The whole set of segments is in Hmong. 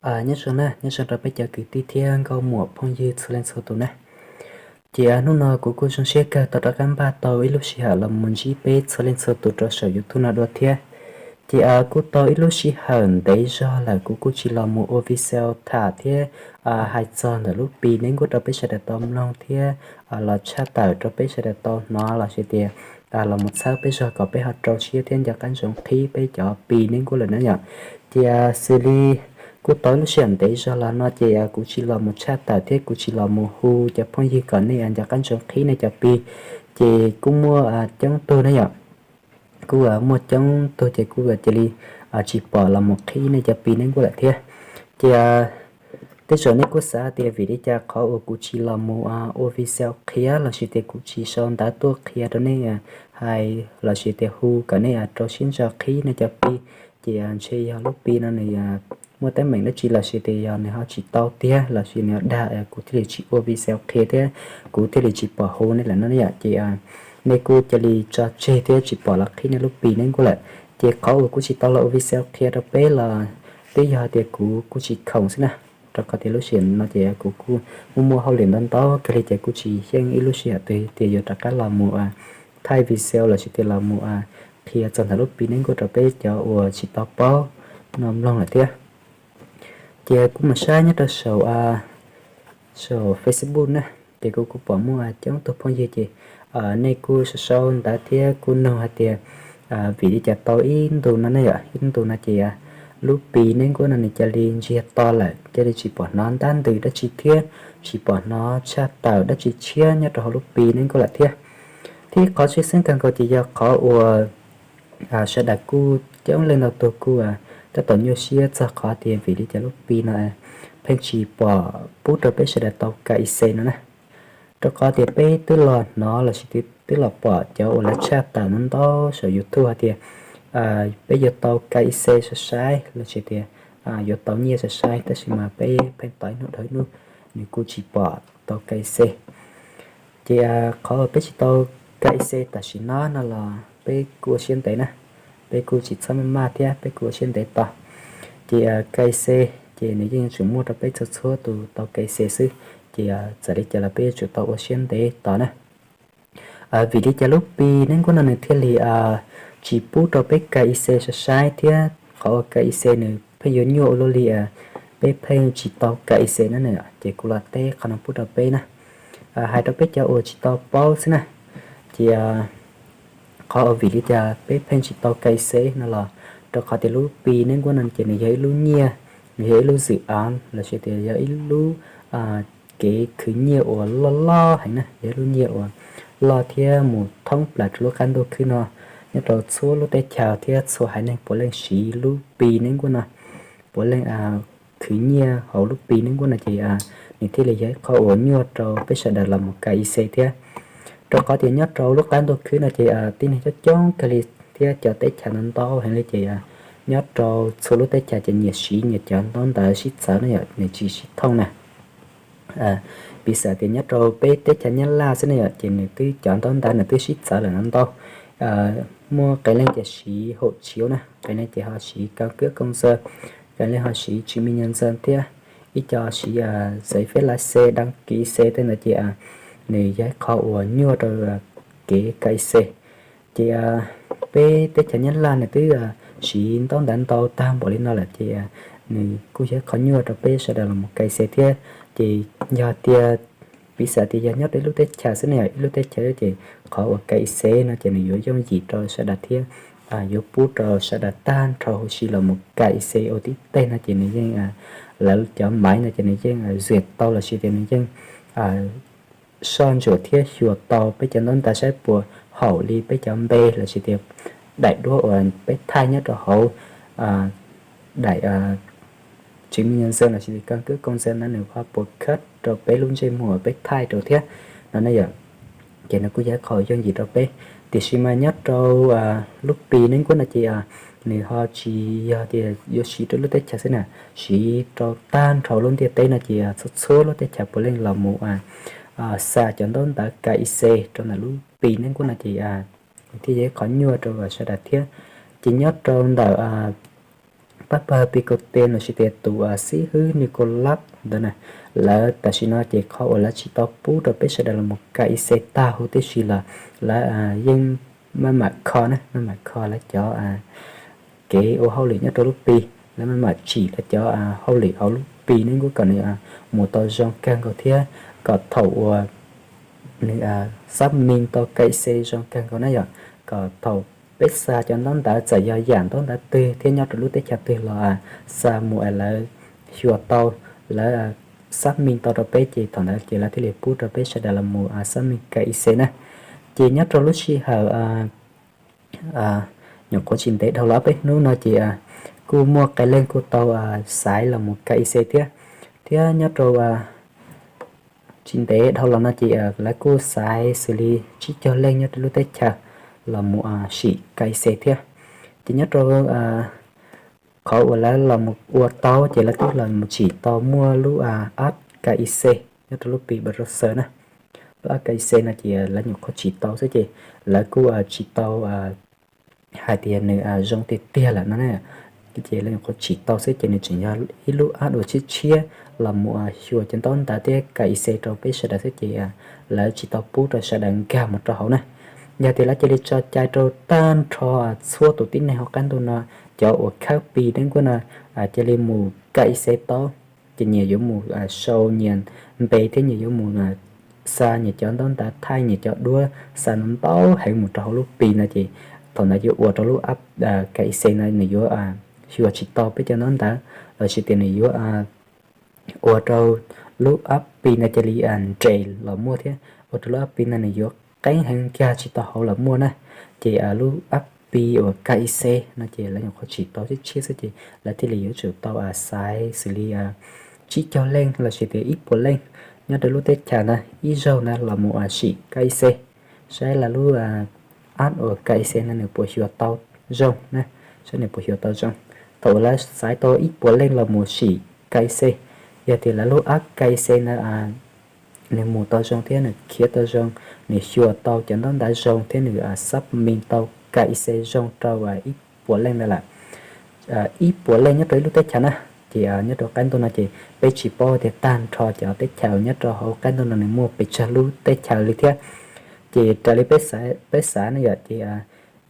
Nyob zoo na, nyob zoo rau peb cov kwv tij thiab nkauj muam phooj ywg txhua leej txhua tus na. Ces hnub no kuv kuj zoo siab kawg tau rov qab npaj tau ib lub sij hawm los mus ntsib peb txhua leej txhua tus rau saum YouTube no dua thiab. Ces kuj tau ib lub sij hawm ntev zog lawm kuv kuj tsis los mus ua video tham thiab hais txog ntawm lub Pi Network rau peb sawv daws tau mloog thiab los tshaj tawm rau peb sawv daws tau hnov los sis tias los mus txhawb peb zog kom peb ho rau siab thiab nco qab ntsoov qhib peb cov Pi Network lawm na yom. Ces xws li kuj tau ib lub sij hawm ntev zog los no ces kuv tsis los mus tshaj tawm thiab kuv tsis los mus hu cov phooj ywg kom nej nco qab ntsoov qhib nej cov Pi. Ces kuj muaj coob tug na yom, kuj muaj coob tug ces kuj cia li tsis pom los mus qhib nej cov Pi Network lawm thiab. Ces tej zaum nej kuj xav tias vim li cas qhov uas kuv tsis los mus ua video qhia los sis tias kuv tsis sau ntawv tuaj qhia rau nej hais los sis tias hu kom nej rau siab ntso qhib nej cov Pi, ces ntshe yog lub Pi no nws muaj teeb meem dab tsi los sis tias yog nws ho tsis tau tiag los sis nws dag kuv thiaj li tsis ua video qhia thiab kuv thiaj li tsis pom hu nej lawm no yom. Ces nej kuj cia li tso tseg thiab tsis pom los qhib nej lub Pi Network lawm. Ces qhov uas kuv tsis tau los ua video qhia rau peb los twb yog tias kuv kuj tsis khoom xwb na, rau qhov tias lub sij hawm no ces kuv kuj muaj muaj hauj lwm ntau ntau kawg li ces kuj tsis xyeej ib lub sij hawm twg tias yuav rov qab los mus thaij video los sis tias los mus qhia txog ntawm lub Pi Network rau peb cov uas tsis tau paub no mloog lawm thiab. Ces kuv mus saib nyob rau saum saum Facebook na, ces kuv kuj pom muaj coob tug phooj ywg ces nej kuj sau sau ntawv thiab kuj nug hais tias vim li cas tau ib ntus no ne yom, ib ntus no ces lub Pi Network no nws cia li ntsiag to lawm, cia li tsis pom hnov ntab ntws dab tsi thiab tsis pom hnov tshaj tawm dab tsi tshiab nyob rau hauv lub Pi Network lawm thiab. Thiab qhov tshwj xeeb kawg nkaus ces yog qhov uas sawv daws kuj coob leej ntau tug kuj tab tom nyuaj siab txog qhov tias vim li cas lub Pi no pheej tsis pom pub rau peb sawv daws tau ka ic no na. Rau qhov tias peb twb los hnov los sis twb los pom cov uas lawv tshaj tawm ntau ntau saum YouTube hais tias peb yuav tau ka ic sai sai los sis tias yuav tau nyiaj sai sai, tab sis mas peb pheej tos ib hnub dhau ib hnub nws kuj tsis pom tau ka ic. Ces qhov uas peb tsis tau ka ic tam sim no no los peb kuj ua siab ntev na, peb kuj tsis txhob maj maj thiab peb kuj ua siab ntev tos. Ces ka ic ces nws yeej yuav tsum muaj rau peb txhua txhua tus tau ka ic xwb, ces txawm li cas los peb yuav tsum tau ua siab ntev tos na. Vim li cas lub Pi Network no nws thiaj li tsis pub rau peb ka ic sai sai thiab qhov uas ka ic nws pheej yuav nyuaj ua luaj li peb pheej tsis tau ka ic na, ces kuv los teb qhov no pub rau peb na. Hais rau peb cov uas tsis tau paub xwb na, ces qhov uas vim li cas peb pheej tsis tau ka ic no los rau qhov tias lub Pi Network no ces nws yog ib lub nyiaj, nws yog ib lub zwm av los sis tias yog ib lub kev khwv nyiaj uas loj loj heev na, yog ib lub nyiaj uas loj thiab mus thoob plaws rau lub qab ntuj khwb no. Nyob rau txhua lub teb chaws thiab txhua haiv neeg puav leej siv lub Pi Network no, puav leej khwv nyiaj hauv lub Pi Network no ces nws thiaj li yog ib qho uas nyuaj rau peb sawv daws los mus ka ic thiab. Rau qhov tias nyob rau lub qab ntuj khwb no ces tib neeg coob coob kawg li thiab cov teb chaws ntau ntau heev li ces nyob rau txhua lub teb chaws ces nyias siv nyias cov ntaub ntawv sib txawv ne yom, nws tsis sib thooj na. Piv xam tias nyob rau peb teb chaws Nyab Laj xwb ne yom, ces nws twb cov ntaub ntawv nws twb sib txawv lawm ntau ntau. Muaj qee leej ces siv hauv tshio na, qee leej ces ho siv kab kab koo xaw, qee leej ho siv tsis me nyuam ntxawg thiab ib co siv giấy phép lái xe, đăng ký xe tej ntawd ces nws yog ib qho uas nyuaj rau kev ka ic. Ces peb teb chaws Nyab Laj nws twb siv ntaub ntawv ntau tag npaum li no lawm ces nws kuj yog ib qho nyuaj rau peb sawv daws los mus ka ic thiab. Ces yog tias piv xam tias yog nyob rau ib lub teb chaws xwb ne, ib lub teb chaws ces qhov uas ka ic no ces nws yuav yooj yim rau sawv daws thiab yuav pub rau sawv daws tag nrho huv si los mus ka ic ua tib teg no ces nws yeej, lawv cov maiv no ces nws yeej duyệt tau los sis tias nws yeej soj ntsuam thiab xyuas tau peb cov ntaub ntawv saib puas haum li peb cov npe los sis tias daim duab uas peb thaij nyob rau hauv daim chứng minh nhân dân los sis căn cước công dân no nws ho puas khawb rau peb lub ntsej muag peb thaij rau thiab no ne yom. Ces nws kuj yog ib qho yooj yim rau peb. Tiam sis mas nyob rau lub Pi Network no ces nws ho tsis yog tias yuav siv rau lub teb chaws xwb na, siv rau tag nrho lub ntiaj teb no ces txhua txhua lub teb chaws puav leej los mus xa cov ntaub ntawv ka ic rau ntawm lub Pi Network no ces thiaj yog ib qho nyuaj rau sawv daws thiab. Ces nyob rau ntawm pab pawg Pi Kaus Tes los sis tias tus xib hwb Nikolab ntawd na, lawv tam sim no ces qhov uas lawv tsis tau pub rau peb sawv daws los mus ka i xe tag huv tib si los lawv yeej maj mam kho na, maj mam kho lawv cov kev ua hauj lwm nyob rau lub Pi, lawv maj mam tsim lawv cov hauj lwm hauv lub Pi ne kuj kom nws mus tau zoo kawg nkaus thiab kom thaum uas nws xab mis tau ka i xe zoo kawg nkaus na yom, kom thaum peb xa cov ntaub ntawv txawm yog yam ntaub ntawv twg thiab nyob rau lub teb chaws twg los xa mus es lawv xyuas tau, lawv xab mis tau rau peb ces thaum ntawd ces lawv thiaj li pub rau peb sawv daws los mus xab mis ka i xe na. Ces nyob rau lub sij hawm nyuam qhuav tsis ntev dhau los ob peb hnub no ces kuj muaj qee leej kuj tau xaiv los mus ka i xe thiab, thiab nyob rau tsis ntev dhau los no ces lawv kuj xaiv xws li tsib caug leej nyob rau lub teb chaws los mus sim ka i xe thiab. Ces nyob rau qhov uas lawv los mus ua tau ces lawv twb los mus tsim tau muaj lub app ka i xe nyob rau lub Pi browser na. Lub app ka i xe no ces lawv nyuam qhuav tsim tau xwb ces lawv kuj tsis tau hais tias nws zoo tiag tiag lawm no na. Ces lawv nyuam qhuav tsim tau xwb ces nws tseem yog ib lub app uas tshiab tshiab los mus xyuas cov ntaub ntawv thiab ka i xe rau peb sawv daws xwb ces lawv tsis tau pub rau sawv daws nkag mus rau hauv na. Yog tias lawv cia li tso cai rau tag nrho txhua tus tib neeg hauv qab ntuj no, cov uas khawb Pi deb nkuaj no cia li mus ka i xe tau, ces nyias yuav mus sau nyias npe thiab nyias yuav mus xa nyias cov ntaub ntawv thaij nyias cov duab xa ntau heev mus rau hauv lub Pi no ces thaum ntawd yuav ua rau lub app ka i xe no nws yuav xyuas tsis tau peb cov ntaub ntawv los sis tias nws yuav ua rau lub app Pi no cia li nres los muaj thiab ua rau lub app Pi no nws yuav qeeb heev nkag tsis tau hauv los muaj na. Ces lub app Pi uas ka i xe no ces lawv nyuam qhuav tsim tau tshiab tshiab xwb ces lawv thiaj li yuav tsum tau xaiv xws li tsib caug leej los sis tias ib puas leej nyob rau lub teb chaws ntawd ib zaug ntawd los mus sim ka i xe, saib lawv lub app uas ka i xe no nws puas xyuas tau zoo na, saib nws puas xyuas tau zoo. Thaum uas lawv xaiv tau ib puas leej los mus sim ka i xe, yog tias lawv lub app ka i xe ntawd nws mus tau zoo thiab nws khiav tau zoo, nws xyuas tau cov ntaub ntawv zoo thiab nws xab mis tau ka i xe zoo rau ib puas leej ntawd lawm, ib puas leej nyob rau ib lub teb chaws na. Ces nyob rau qab ntuj no ces peb tsis paub tias tag nrho cov teb chaws nyob rau hauv qab ntuj no nws muaj pes tsawg lub teb chaws li thiab. Ces raws li peb xav ne yom, ces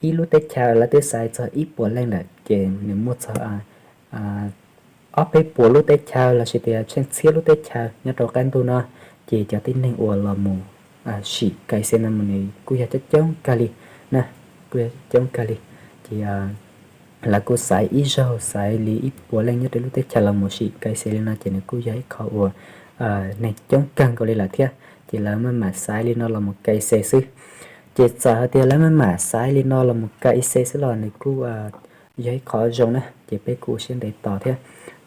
ib lub teb chaws lawv twb xaiv txog ib puas leej lawm ces nws muaj txog ob peb puas lub teb chaws los sis tias tsheej txhiab lub teb chaws nyob rau qab ntuj no, ces cov tib neeg uas los mus sim ka i xe no nws kuj yog coob coob kawg li na, kuj yog coob kawg li. Ces lawv kuj xaiv ib zaug xaiv li ib puas leej nyob rau lub teb chaws los mus sim ka i xe li no ces nws kuj yog ib qho uas neeg coob kawg nkaus li lawm thiab. Ces lawv maj mam xaiv li no los mus ka i xe xwb. Ces txawm hais tias lawv maj mam xaiv li no los mus ka i xe xwb los nws kuj yog ib qho zoo na, ces peb kuj ua siab ntev tos thiab.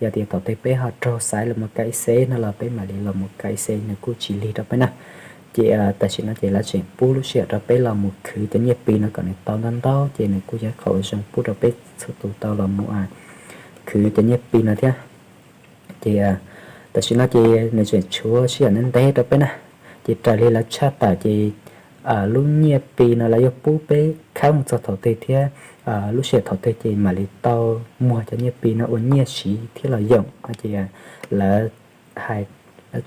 Yog tias thaum twg peb ho raug xaiv los mus ka i xe no los peb mam li los mus ka i xe nws kuj tsis lig rau peb na. Ces tam sim no ces lawv tseem pub lub sij hawm rau peb los mus khwv cov nyiaj Pi no kom nws tau ntau ntau ces nws kuj yog ib qho uas zoo pub rau peb txhua tus tau los mus khwv cov nyiaj Pi no thiab. Ces tam sim no ces nws tseem tshuav sij hawm ntev ntev rau peb na. Ces raws li lawv tshaj tawm ces lub nyiaj Pi no lawv yuav pub peb khawb mus txog thaum twg thiab lub sij hawm thaum twg ces mam li tau muag cov nyiaj Pi no ua nyiaj siv thiab los yoom no ces lawv hais,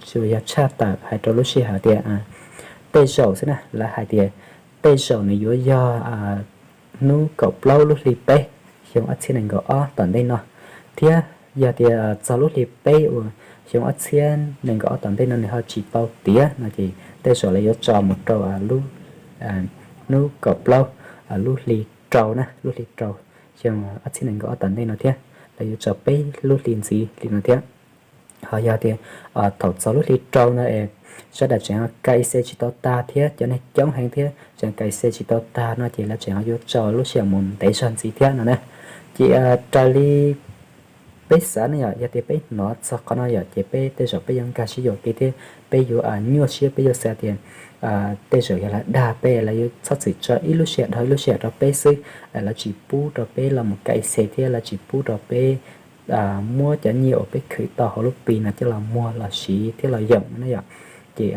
tsuas yog tshaj tawm hais rau lub sij hawm tias tej zaum xwb na, lawv hais tias tej zaum nws yuav yog hnub kaum plaub lub hli peb xyoo ob txhiab nees nkaum ob tom ntej no, thiab yog tias txog lub hli peb uas xyoo ob txhiab nees nkaum ob tom ntej no nws ho tsis tau tiav no ces tej zaum lawv yuav tso mus rau lub hnub kaum plaub lub hli rau na, lub hli rau xyoo ob txhiab nees nkaum ob tom ntej no thiab, lawv yuav tso peb lub hli ntxiv li no thiab. Ho yog tias thaum txog lub hli rau no es sawv daws tseem ka i xe tsis tau tag thiab cov neeg coob heev thiab tseem ka i xe tsis tau tag no ces lawv tseem yuav tso lub sij hawm mus ntev zog ntxiv thiab no na. Ces raws li peb xav ne yom, yog tias peb hnov txog qhov no yom ces peb tej zaum peb yuav nkag siab yuam kev thiab peb yuav nyuaj siab, peb yuav xav tias tej zaum yog lawv dag peb, lawv yuav txhob txwm tso ib lub sij hawm dhau ib lub sij hawm rau peb xwb, lawv tsis pub rau peb los mus ka i xe thiab lawv tsis pub rau peb muab cov nyiaj uas peb khwv tau hauv lub Pi no coj los muag los siv thiab los yoom na yom. Ces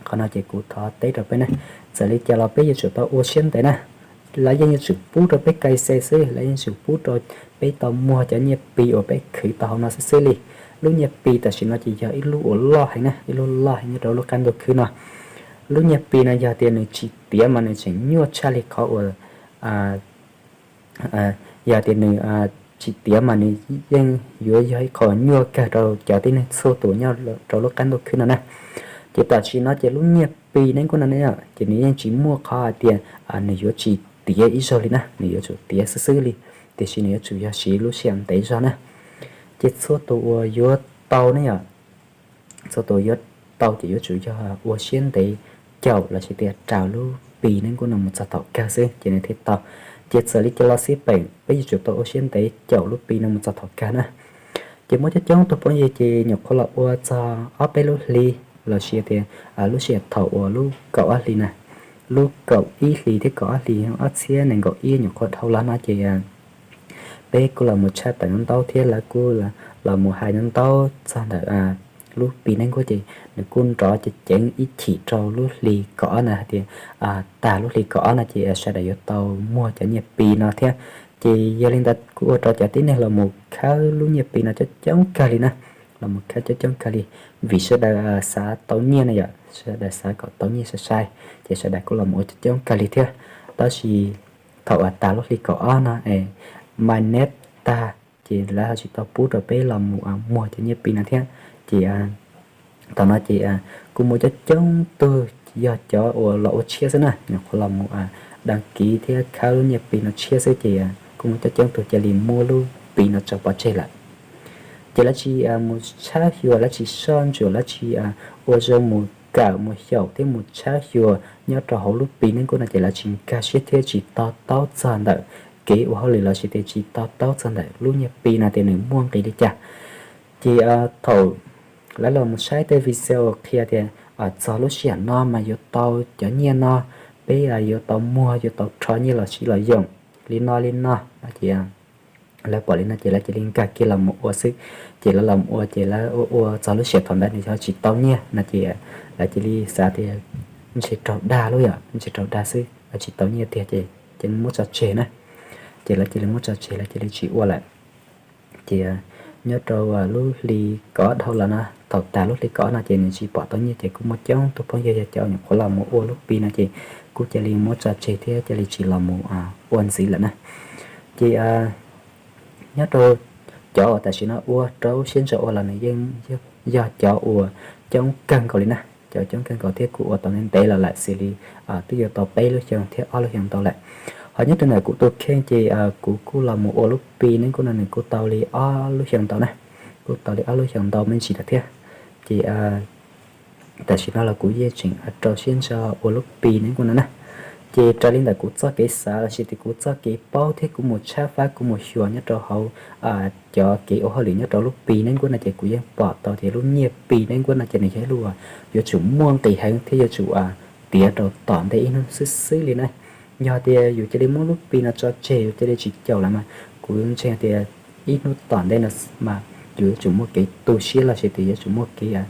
qhov no ces kuv thov teb rau peb na, txawm li cas los peb yuav tsum tau ua siab ntev na, lawv yeej yuav tsum pub rau peb kai xe xwb, lawv yeej yuav tsum pub rau peb tau muag cov nyiaj Pi uas peb khwv tau hauv no xwb xwb li. Lub nyiaj Pi tam sim no ces yog ib lub uas loj heev na, ib lub loj heev nyob rau lub qab ntuj khwb no. Lub nyiaj Pi no yog tias nws tsis tiav mas nws tseem nyuaj tshaj li qhov uas, yog tias nws tsis tiav mas nws yeej yuav yog ib qho nyuaj kawg rau cov tib neeg txhua tus nyob rau lub qab ntuj khwb no na. Ces tam sim no ces lub nyiaj Pi neb kuj no ne, ces nws yeej tsis muaj qhov hais tias nws yuav tsis tiav ib zaug li na, nws yuav tsum tiav xwb xwb li, tiam sis nws yuav tsum yog siv lub sij hawm ntev zog na. Ces txhua tus uas yuav tau ne yom, txhua tus yuav tau ces yuav tsum yog ua siab ntev caum los sis tias raws lub Pi neb kuj no mus txog thaum kawg xwb ces nws thiaj tau. Ces txawm li cas los xij peem peb yuav tsum tau ua siab ntev caum lub Pi no mus txog thaum kawg na. Ces muaj coob coob tug phooj ywg ces nyuam qhuav los ua txog ob peb lub hli los sis tias lub sij hawm thaum uas lub kaum ob hli na, lub kaum ib hlis thiab kaum ob hlis ob txhiab nees nkaum ib nyuam qhuav dhau los no ces peb kuj los mus tshaj tawm ntaub thiab lawv kuj los mus hais ntaub txog ntawm lub Pi neb kuj ces nws kuj nrov ceev ceev ib chim rau lub hli kaum ob na hais tias tag lub hli kaum ob no ces sawv daws yuav tau muag cov nyiaj Pi no thiab. Ces yog li ntawd kuj ua rau cov tib neeg los mus khawb lub nyiaj Pi no coob coob kawg li na, los mus khawb coob coob kawg li, vim sawv daws xav tau nyiaj na yom, sawv daws xav kom tau nyiaj sai sai, ces sawv daws kuj los mus ua coob coob kawg li thiab. Tab sis thaum uas tag lub hli kaum ob no es mainnet tag ces lawv ho tsis tau pub rau peb los mus muag cov nyiaj Pi no thiab. Ces thaum no ces kuj muaj coob coob tug yog cov uas los ua tshiab xwb na, nyuam qhuav los mus đăng ký thiab khawb lub nyiaj Pi no tshiab xwb ces kuj muaj coob coob tug cia li muab lub Pi no tso pov tseg lawm. Ces lawv tsis mus tshawb xyuas, lawv tsis soj ntsuam, lawv tsis ua zoo mus kawm mus xyaum thiab mus tshawb xyuas nyob rau hauv lub Pi neb kuj no ces lawv tsis nkag siab thiab tsis to taub txog ntawm kev ua hauj lwm los sis tias tsis to taub txog ntawm lub nyiaj Pi no tias nws muaj nqis li cas. Ces thaum lawv los mus saib tej video qhia tias txog lub sij hawm no mas yuav tau cov nyiaj no, peb yuav tau muag, yuav tau rho nyiaj los siv los yoom li no li no no ces lawv pom li no ces lawv cia li nkag kiag los mus ua xwb. Ces lawv los mus ua ces lawv ua ua txog lub sij hawm thaum ntawd nws ho tsis tau nyiaj no ces lawv cia li xav tias ntshe raug dag lub yom, ntshe raug dag xwb, tsis tau nyiaj tiag ces cia li muab tso tseg na. Ces lawv cia li muab tso tseg, lawv cia li tsis ua lawm. Ces nyob rau lub hli kaum ob dhau los no, thaum tag lub hli kaum ob no ces nws tsis pom tau nyiaj ces kuj muaj coob tug phooj ywg yog cov nyuam qhuav los mus ua lub Pi no ces kuj cia li muab tso tseg thiab cia li tsis los mus ua ntxiv lawm na. Ces nyob rau cov uas tam sim no ua rau siab ntso ua los nws yeej yog cov uas coob kawg nkaus li na, cov coob kawg nkaus thiab kuj ua tau ntev ntev los lawm xws li twb yuav tau peb lub xyoo thiab ob lub xyoo ntau lawm. Ho nyob rau ntawm kuv tus kheej ces kuv kuj los mus ua lub Pi neb kuj no nws kuj tau li ob lub xyoo ntau na, kuj tau li ob lub xyoo ntau me ntsis lawm thiab. Ces tam sim no los kuv yeej tseem rau siab ntso ua lub Pi neb kuj no na. Ces raws li ntawm kuv txoj kev xav los sis tias kuv txoj kev paub thiab kuv mus tshawb fab kuv mus xyuas nyob rau hauv cov kev ua hauj lwm nyob rau lub Pi neb kuj no ces kuv yeej pom tau tias lub nyiaj Pi neb kuj no ces nws yog ib lub uas yuav tsum muaj nqis heev thiab yuav tsum tiav rau tom ntej ib hnub xwb xwb li na. Yog tias yus cia li muab lub Pi no tso tseg yus cia li tsis caum lawm mas kuv ntseeg tias ib hnub tom ntej no mas yus yuav tsum muaj kev tu siab los sis tias yuav tsum muaj kev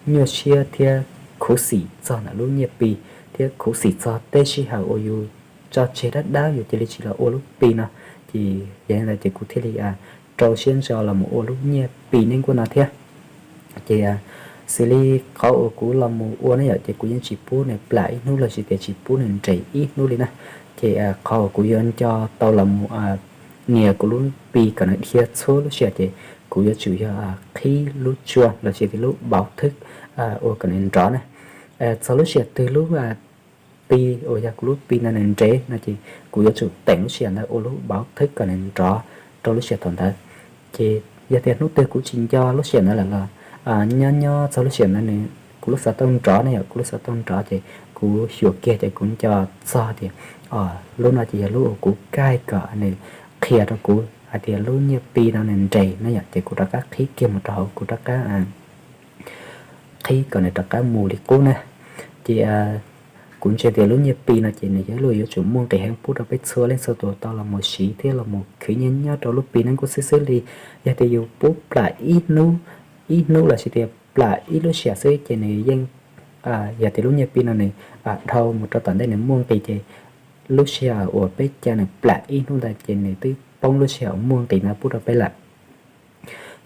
nyuaj siab thiab khuv xim txog ntawm lub nyiaj Pi thiab khuv xim txog tej sij hawm uas yus tso tseg dab dab yus cia li tsis los ua lub Pi no. Ces yog li ntawd ces kuv thiaj li rau siab ntso los mus ua lub nyiaj Pi neb kuj no thiab. Ces xws li qhov uas kuv los mus ua ne yom ces kuv yeej tsis pub nws plam ib hnub los sis tias tsis pub nws nres ib hnub li na. Ces qhov uas kuv yuav nco tau los mus nias kuv lub Pi kom nws dhia txhua lub sij hawm ces kuv yuav tsum yog qhib lub tsua los sis tias lub bảo thức ua kom nws nrov na. Txog lub sij hawm twg lub Pi uas yog kuv lub Pi no nws nres no ces kuv yuav tsum teem lub sij hawm ntawd ua lub bảo thức kom nws nrov rau lub sij hawm thaum ntawd. Ces yog tias hnub twg kuv tsis nco lub sij hawm ntawd lawm los nyob nyob txog lub sij hawm ntawd nws kuv lub xov tooj nrov ne yom, kuv lub xov tooj nrov ces kuv xyuas kiag ces kuv nco txog tias lub no ces yog lub uas kuv kaig kom nws qhia rau kuv hais tias lub nyiaj Pi no nws nres ne yom, ces kuv rov qab qhib kiag mus rau hauv, kuv rov qab qhib kom nws rov qab mus li qub na. Ces kuv ntseeg tias lub nyiaj Pi no ces nws yog ib lub yuav tsum muaj nqis heev pub rau peb txhua leej txhua tus tau los mus siv thiab los mus khwv nyiaj nyob rau lub Pi neb kuj xwb xwb li. Yog tias yus pub plam ib hnub, ib hnub los sis tias plam ib lub sij hawm xwb ces nws yeej, yog tias lub nyiaj Pi no nws dhau mus rau tom ntej nws muaj nqis ces lub sij hawm uas peb ca nws plam ib hnub ntawd ces nws twb poob lub sij hawm muaj nqis no pub rau peb lawm.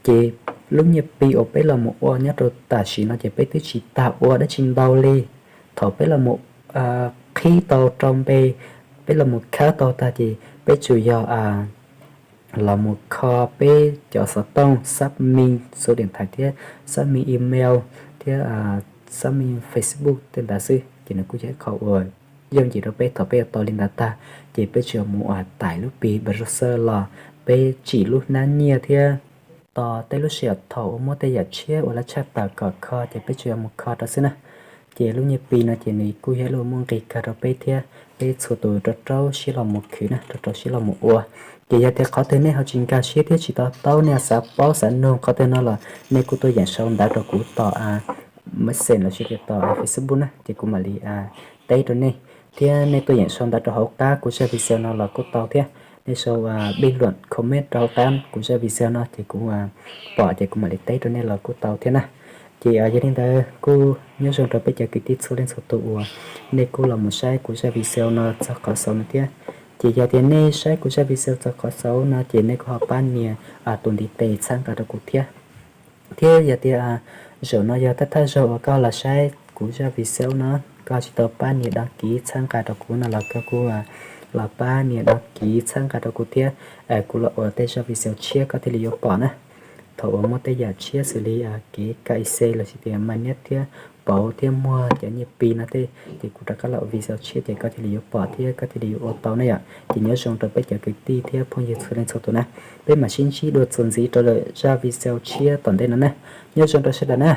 Ces lub nyiaj Pi uas peb los mus ua nyob rau tam sim no ces peb twb tsis tas ua dab tsi ntau li. Thaum peb los mus qhib tau rau npe, peb los mus khawb tau tag ces peb tsuas yog los mus kho peb cov xov tooj, xác minh số điện thoại thiab xác minh email thiab xác minh Facebook tej ntawd xwb ces nws kuj yog ib qho uas yooj yim rau peb thaum peb ua tau li ntawd tag. Ces peb tsuas mus tải lub Pi browser los peb tsim lub hnab nyiaj thiab tos tej lub sij hawm thaum uas muaj tej yam tshiab uas lawv tshaj tawm kom kho ces peb tsuas yog mus kho rau xwb na. Ces lub nyiaj Pi no ces nws kuj yog ib lub muaj nqis kawg rau peb thiab peb txhua tus rau rau siab los mus khwv na, rau rau siab los mus ua. Ces yog tias qhov twg nej ho tsis nkag siab thiab tsis to taub, nej xav paub xav nug qhov twg no los nej kuj tuaj yeem sau ntawv rau kuv tom message lossis tias tom Facebook na ces kuv mam li teb rau nej. Thiab nej tuaj yeem sau ntawv rau hauv qab kuv zaj video no los kuj tau thiab. Nej sau bình luận, comment rau hauv qab kuv zaj video no ces kuv pom ces kuv mam li teb rau nej los kuj tau thiab na. Ces yog li ntawd kuj nyob zoo rau peb cov kwv tij txhua leej txhua tus uas nej kuj los mus saib kuv zaj video no txog qhov xaus no thiab. Ces yog tias nej saib kuv zaj video txog qhov xaus no ces nej kuj ho pab nias tus ntiv tes txhawb nqa rau kuv thiab. Thiab yog tias zaum no yog thawj thawj zaug uas koj los saib kuv zaj video no, koj tsis tau pab nias đăng ký txhawb nqa rau kuv no los koj kuj los pab nias đăng ký txhawb nqa rau kuv thiab, kuv los ua tej zaj video tshiab koj thiaj li yuav pom na. Thaum uas muaj tej yam tshiab xws li kev cài xe lossis tias mai niab thiab pauv thiab muag cov nyiaj Pi no tej ces kuv rov qab los ua video tshiab ces koj thiaj li yuav pom thiab koj thiaj li yuav ua tau na yom. Ces nyob zoo rau peb cov kwv tij thiab phooj ywg txhua leej txhua tus na. Peb mam sib ntsib dua txuas ntxiv rau lwm zaj video tshiab tom ntej no na. Nyob zoo rau sawv daws na.